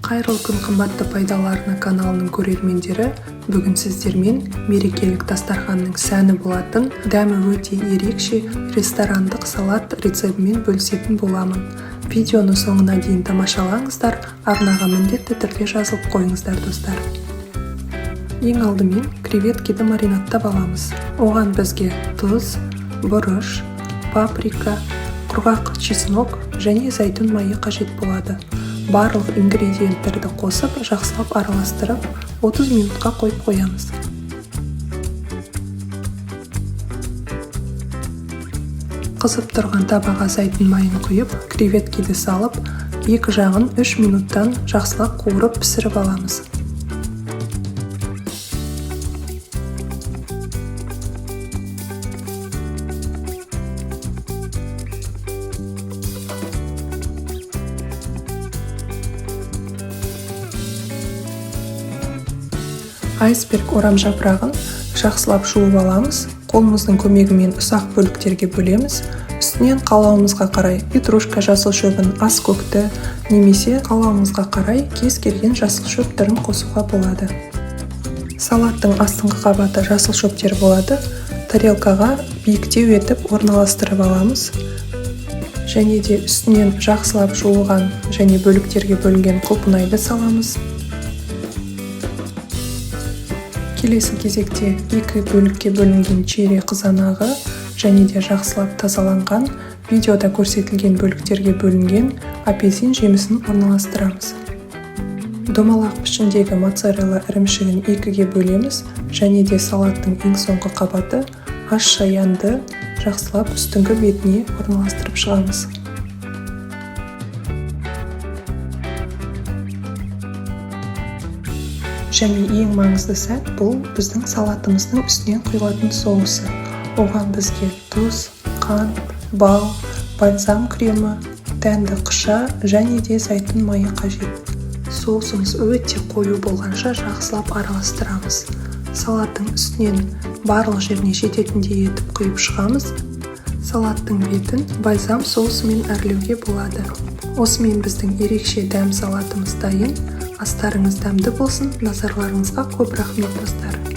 Қайырлы күн, қымбатты «Пайдалы арна» каналының көрермендері! Бүгін сіздермен мерекелік дастарханның сәні болатын, дәмі өте ерекше ресторандық салат рецебімен бөлісетін боламын. Видеоны соңына дейін тамашалаңыздар, арнаға міндетті түрде жазылып қойыңыздар, достар. Ең алдымен креветкиді маринадтап аламыз. Оған бізге тұз, бұрыш, паприка, құрғақ чеснок және зәйтүн майы қажет болады. Барлық ингредиенттерді қосып, жақсылап араластырып, 30 минутқа қойып қоямыз. Қызып тұрған табаға зәйтүн майын құйып, креветкиді салып, екі жағын 3 минуттан жақсылап қуырып, пісіріп аламыз. Айсберг орамжапырағын жақсылап жуып аламыз, қолымыздың көмегімен ұсақ бөліктерге бөлеміз. Үстінен қалауымызға қарай петрушка жасыл шөбін, аскөкті немесе қалауыңызға қарай кез келген жасыл шөп түрін қосуға болады. Салаттың астыңғы қабаты жасыл шөптер болады. Тарелкаға биіктеу етіп орналастырып аламыз және де үстінен жақсылап жуылған және бөліктерге бөлінген құлпынайды саламыз. Келесі кезекте екі бөлікке бөлінген черри қызанағы және де жақсылап тазаланған, видеода көрсетілген бөліктерге бөлінген апельсин жемісін орналастырамыз. Домалақ пішіндегі моцарелла ірімшігін екіге бөлеміз және де салаттың ең соңғы қабаты аш шаянды жақсылап үстіңгі бетіне орналастырып шығамыз. Және ең маңызды сәт — бұл біздің салатымыздың үстінен құйылатын соусы. Оған бізге тұз, қант, бал, бальзам кремі, дәнді қыша және де зәйтүн майы қажет. Соусымыз өте қою болғанша жақсылап араластырамыз. Салаттың үстінен барлық жеріне жететіндей етіп құйып шығамыз. Салаттың бетін бальзам соусымен әрлеуге болады. Осымен біздің ерекше дәм салатымыз дайын. Астарыңыз дәмді болсын! Назарларыңызға көп рахмет, достар!